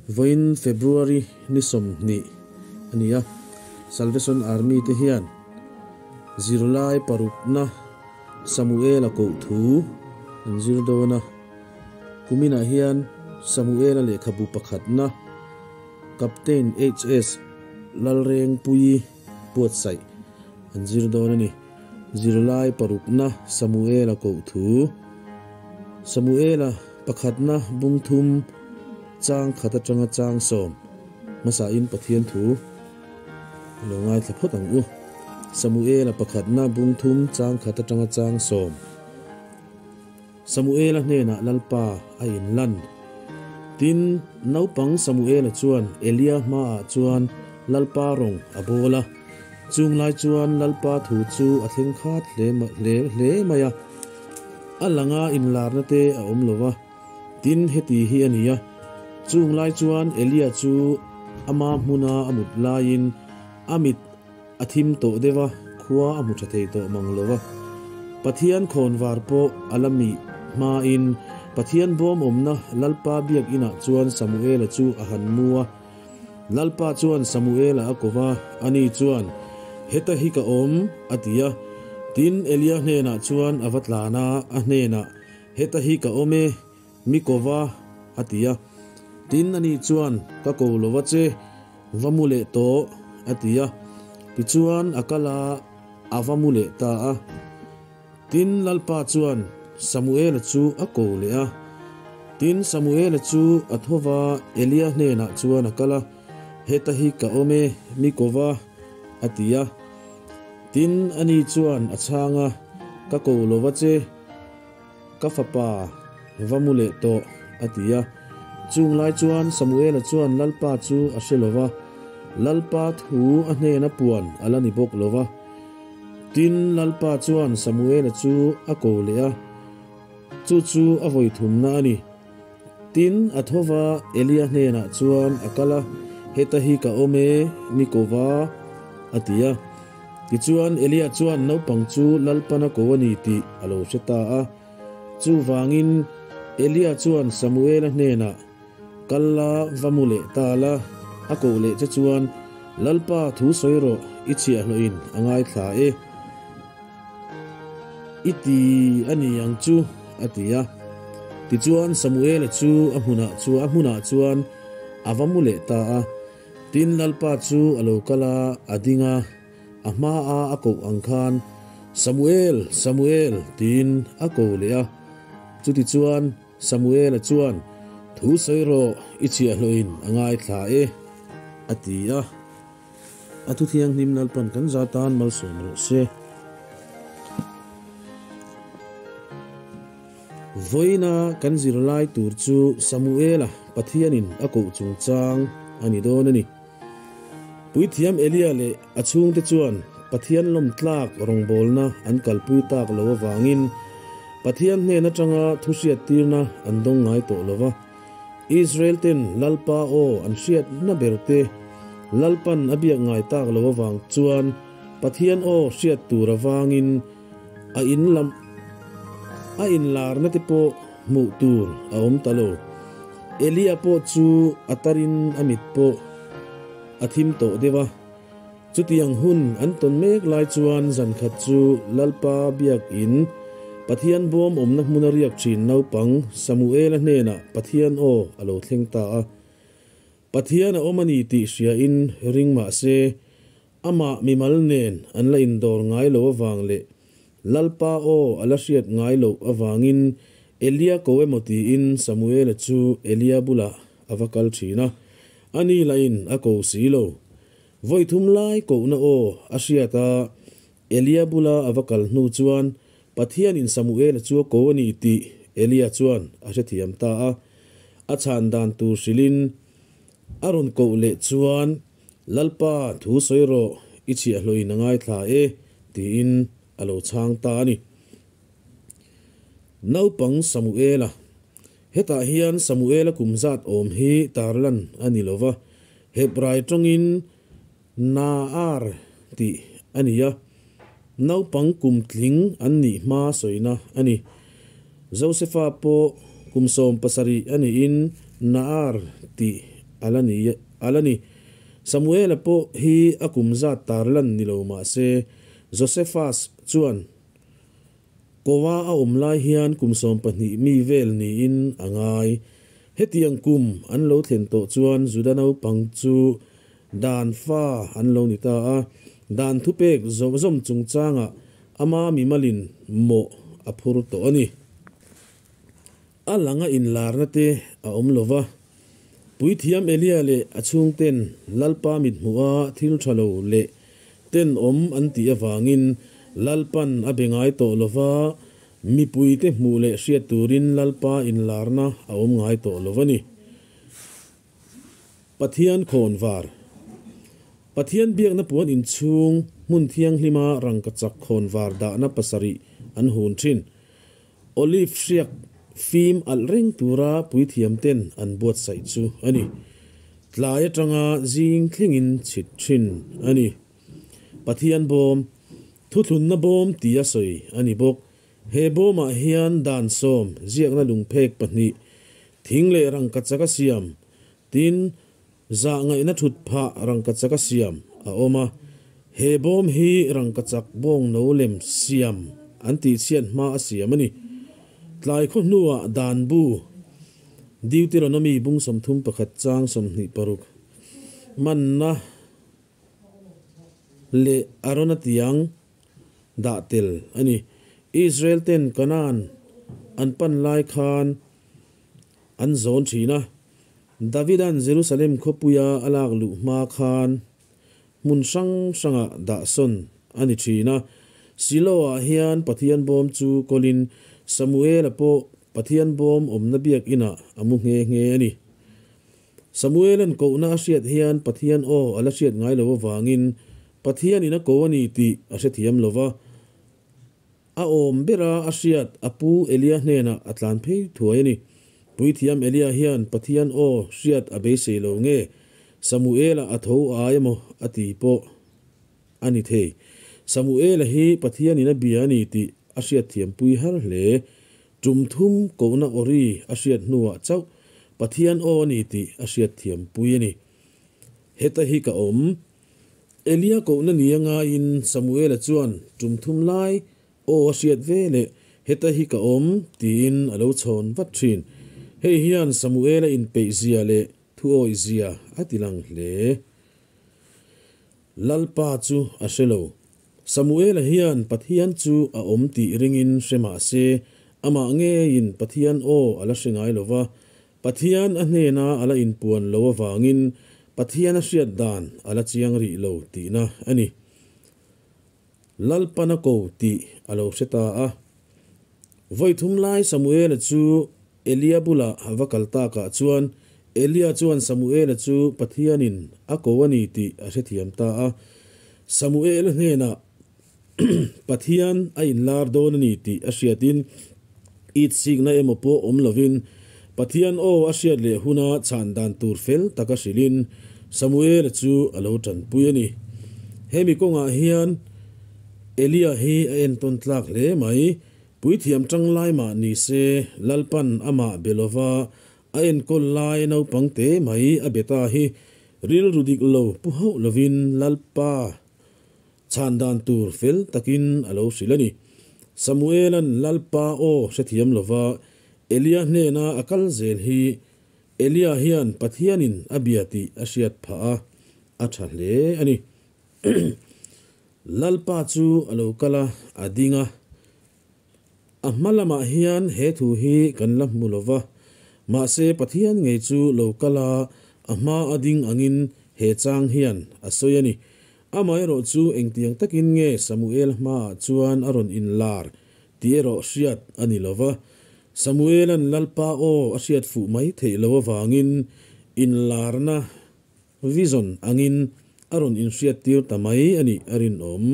Vawiin February ni 20 a ni a, Salvation Army te hian zirlai parukna Samuela koh thu an zir dawn a. Kuminah hian Samuela lehkhabu pakhatna Captain HS Lalrengpuii buatsaih an zir dawn a ni. Zirlai parukna Samuela koh thu Samuela pakhatna bung thum chang khat atanga chang sawm hmasain Pathian thu i lo ngaithla phawt ang u. Samuela pakhatna bung thum chang khat atanga chang sawm. Samuela hnenah Lalpa a inlan. Tin, naupang Samuela chuan Elia hmaah chuan Lalpa rawng a bawl a. Chung lai chuan Lalpa thu chu a thleng khat hle hle hle mai a. A langa inlarna te a awm lo va. Tin, heti hi a ni a, chung lai chuan Elia chu ama hmuna a mut laiin a mit a thim tawh deuh a, khua a hmu tha thei tawh mang lo va. Pathian khawnvar pawh a la mih hmain Pathian bawm awmna Lalpa biakinah chuan Samuela chu a han mu a. Lalpa chuan Samuela a ko va, ani chuan, Heta hi ka awm, a ti a. Tin, Elia hnenah chuan a va tlan a, a hnenah, Heta hi ka awm e, mi ko va, a ti a. Tin, ani chuan, Ka ko lo va che, va mu leh tawh, a ti a. Tichuan, a kal a, a va mu leh ta a. Tin, Lalpa chuan Samuela chu a ko leh a. Tin, Samuela chu a tho va, Elia hnenah chuan a kal a, Heta hi ka awm e, mi ko va, a ti a. Tin, ani chuan a chhang a, Ka ko lo va che. Ka fapa, va mu leh tawh, a ti a. Chung lai chuan Samuela chuan Lalpa chu a hre lo va, Lalpa thu a hnena puan a la ni bawk lo va. Tin, Lalpa chuan Samuela chu a ko leh a, chu chu a vawi thumna a ni. Tin, a tho va, Elia hnenah chuan a kal a, Heta hi ka awm e, mi ko va, a ti a. Tichuan, Elia chuan naupang chu Lalpana ko a ni tih a lo hre ta a. Chuvangin, Elia chuan Samuela hnenah, Kal la, va mu leh ta la, a koh leh che chuan, Lalpa thu sawi rawh, i chhiahhlawhin a ngaithla e. I ti a ni ang chu, a ti a. Tichuan Samuela chu a hmunah chu a hmunah chuan a va mu leh ta a. Tin, Lalpa chu a lo kal a, a ding a, a hmaa a koh ang khan, Samuel, Samuel, tiin a ko leh a. Chutichuan Samuela chuan, Thu sawi rawh, i chhiahhlawhin a ngaithla e, a ti a. A thu thianghlim Lalpan kan za tan malsawm rawh se. Vawiina kan zirlai tur chu Samuela Pathianin a koh chungchang a ni dawn a ni. Puithiam Elia leh a chhungte chuan Pathian lawmtlak rawngbawlna an kalpui tak lo avangin Pathian hnen atanga thu hriattirna an dawng ngai tawh lo va. Israel ten Lalpa aw an hriatna ber te Lalpan a biak ngai tak lo avang chuan Pathian aw hriat tur avangin a in lam a inlarna te pawh hmuh tur a awm ta lo. Elia pawh chu a tarin a mit pawh a thim tawh deuh a. Chutiang hun an tawn mek lai chuan zankhat chu Lalpa biakin Pathian bawm awmna hmuna riak thin naupang Samuela hnenah Pathian aw a lo thleng ta a. Pathian a awm a ni tih hriain ring mah se, amah mimal nen an la indawr ngai lo avang leh Lalpa aw a la hriat ngai loh avangin Elia ko emaw tiin Samuela chu Elia bulah a va kal thin a, ani lahin a ko si lo. Vawi thum lai kohna aw a hriat a, Elia bula a va kal hnu chuan Pathianin Samuela chu a ko a ni tih Elia chuan a hrethiam ta a. A chhan dan tur hrilhin a rawn koh leh chuan, Lalpa, thu sawi rawh, i chhiahhlawhin a ngaithla e, tiin a lo chhang ta a ni. Naupang Samuela Hetah hian Samuela kum zat awm hi tarlan a ni lo va, Hebrai tawngin Naar tih a ni a, naupang kum tling an nih hma sawina a ni. Josefa pawh kum 70 a niin Naar tih a la ni a la ni. Samuela pawh hi a kum zat tarlan ni lo mah se, Josephus chuan Koa a awm lai hian kum 12 mi vel niin a ngai. Hetiang kum an lo thlen tawh chuan Juda naupang chu dan fa an lo ni ta a, dan thupek zawm zawm chungchangah ama mimalin mawh a phur tawh a ni. A langa inlarna te a awm lo va, Puithiam Elia leh a chhungten Lalpa mithmuha thil tha lo leh tenawm an tih avangin Lalpan a be ngai tawh lo va, mipuite hmuh leh hriat turin Lalpa inlarna a awm ngai tawh lo a ni. Pathian khawnvar. Pathian biakna puan inchhung hmun thianghlima rangkachak khawnvar dahna pasarih an hun thin. Olive hriak fim alh reng tura puithiamten an buatsaih chu a ni. Tlai atanga zing thlengin chhit thin a ni. Pathian bawm, thuthlunna bawm tia sawi a ni bawk. He bawmah hian dan sawm ziakna lungphek pahnih, thing leh rangkachak a siam, tin, zah ngaihna thut phah rangkachak a siam a awm a. He bawm hi rangkachak bawng no lem siam an tihchhiat hma a siam a ni. Tlai khaw hnuah dan bu, Deuteronomy bung 31 chang 26, manna leh Arona tiang dah tel a ni. Israel ten Kanaan an pan lai khan an zawn thin a. Davida'n Jerusalem khawpuia a lak luh hma khan hmun hrang hrangah dah sawn a ni thin a. Silo-ah hian Pathian bawm chu kawlin Samuel-a pawh Pathian bawm awmna biakinah a mu nghe nghe a ni. Samuela'n kohna a hriat hian Pathian aw a la hriat ngai lo avangin Pathianin a ko a ni tih a hrethiam lo va. A awm bera a hriat a pu Elia hnenah a tlan phei thuai a ni. Puithiam Elia hian Pathian aw hriat a beisei lo nge Samuela a tho ai emaw a ti pawh a ni thei. Samuela hi Pathianin a bia a ni tih a hriatthiampui har hle. Tum thum kohna awri a hriat hnuah chauh Pathian aw a ni tih a hriatthiampui a ni. Heta hi ka awm. Elia kohna ni a ngaiin Samuela chuan tum thum lai aw a hriat ve leh heta hi ka awm tiin a lo chhawn vat thin. Hei hian Samuela inpeihzia leh thuawihzia a tilang hle. Lalpa chu a hre lo. Samuela hian Pathian chu a awm tih ringin hre mah se, amah ngeiin Pathian aw a la hre ngai lo va, Pathian a hnena a la inpuan lo avangin Pathian a hriat dan a la chiang rih lo tihna a ni. Lalpan a ko tih a lo hre ta a. Vawi thum lai Samuela chu Elia bulah a va kal takah chuan Elia chuan Samuela chu Pathianin a ko a ni tih a hrethiam ta a. Samuela hnenah Pathian a inlar dawn a ni tih a hriatin itsikna emaw pawh awm lovin Pathian aw a hriat leh huna chhan dan tur fel taka hrilhin Samuela chu a lo tanpui a ni. Hemi kawngah hian Elia hi a entawn tlak hle mai. Puithiam tang lai mah ni se, Lalpan amah be lova a enkawl lai naupang te mai a be ta hi rilru dik lo pu hauh lovin Lalpa chhan dan tur fel takin a lo hrilh a ni. Samuela'n Lalpa aw hrethiam lova Elia hnena a kal zel hi Elia hian Pathianin a bia tih a hriat phah a, a tha hle a ni. Lalpa chu a lo kal a, a ding a. A hma lamah hian he thu hi kan la hmu lo va, mahse Pathian ngei chu lo kal a, a hma a ding angin he chang hian a sawi a ni. Amaherawh chu engtiang takin nge Samuel hmaah chuan a rawn inlar tih erawh hriat a ni lo va. Samuela'n Lalpa aw a hriat fuh mai theih loh avangin inlarna Vision angin a rawn inhriattir ta mai a nih a rinawm.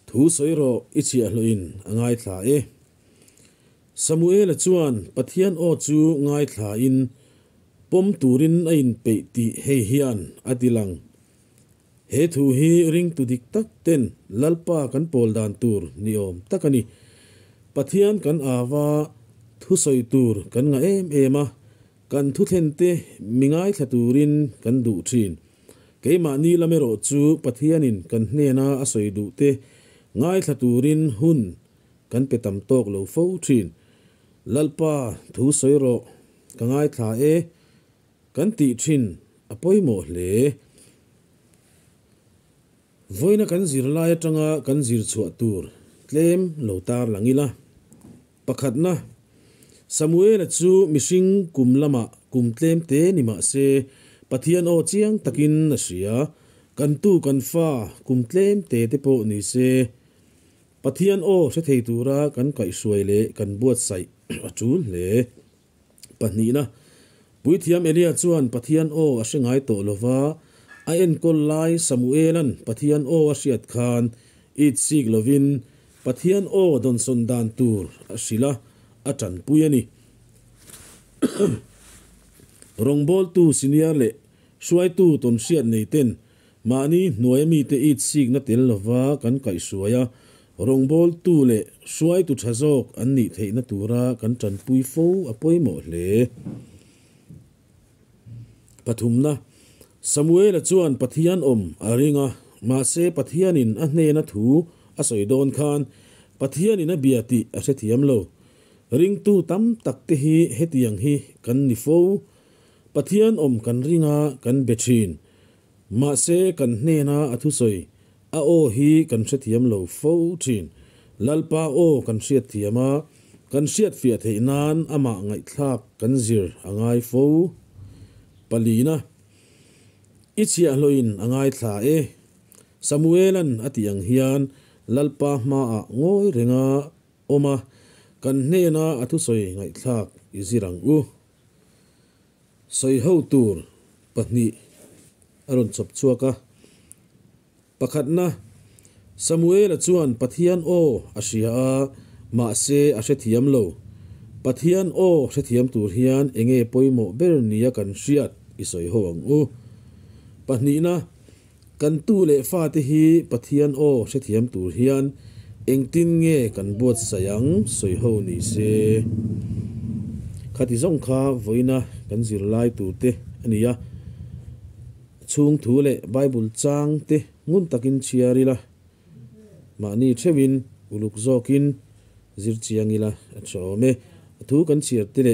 Thu sawi rawh i chhiahhlawhin a ngaithla e. Samuela chuan Pathian aw chu ngaithlain pawm turin a inpeih tih hei hian a ti lang. He thu hi ringtu dik tak ten Lalpa kan pawl dan tur ni awm tak a ni. Pathian kan ava thusawi tur kan ngah em em a. Kan thu thlente mi ngaithla turin kan duh thin. Keimahni lam erawh chu Pathianin kan hnena a sawi duhte ngaithla turin hun kan pe tam tawk lo fo thin. Lalpa thu sawi rawh, ka ngaithla e kan tih thin a pawimawh hle. Vawiina kan zirlai atanga kan zir chhuah tur tlem lo tar lang ila. Pakhatna, Samuela chu mihring kum lamah kum tlem te ni mah se, Pathian aw chiang takin a hria. Kan tu kan fa kum tlem te te pawh ni se, Pathian aw hre thei tura kan kaihhruai leh kan buatsaih a tul hle. Pahnihna, Puithiam Elia chuan Pathian aw a hre ngai tawh lo va, a enkawl lai Samuela'n Pathian aw a hriat khan it sik lovin Pathian aw dawnsawn dan tur a hrilh a, a tanpui a ni. Rawngbawltu senior leh hruaitu tawnhriat nei ten Mahni hnuaia mite it sikna tel lova kan kaihhruai a, rawngbawltu leh hruaitu tha zawk an nih theihna tura kan tanpui fo a pawimawh hle. Pathumna, Samuela chuan Pathian awm a ring a, mahse Pathianin a hnena thu a sawi dawn khan Pathianin a bia tih a hrethiam lo. Ringtu tam tak te hi hetiang hi kan ni fo. Pathian awm kan ring a, kan be thin. Mahse kan hnena a thusawi a aw hi kan hrethiam lo fo thin. Lalpa aw kan hriatthiam a, kan hriatfiah theih nan amah ngaihthlak kan zir a ngai fo. Palina, I chhiahhlawhin a ngaithla e. Samuela'n a tih ang hian Lalpa hmaah ngawi renga awm a, kan hnena a thusawi ngaihthlak i zir ang u. Sawi ho tur pahnih a rawn chawp chhuak a. Pakhatna, Samuela chuan Pathian aw a hria a, mahse a hrethiam lo. Pathian aw hrethiam tur hian enge pawimawh ber nia kan hriat i sawi ho ang u. Pahnihna, Kan tu leh fate hi Pathian aw hrethiam tur hian engtin nge kan buatsaih ang sawi ho ni se. Khati zawng kha vawiina kan zirlai tur te a ni a, chhung thu leh Bible chang te ngun takin chhiar ila, mahni theuhin uluk zawkin zir chiang ila a tha awm e. A thu kan chhiar te leh.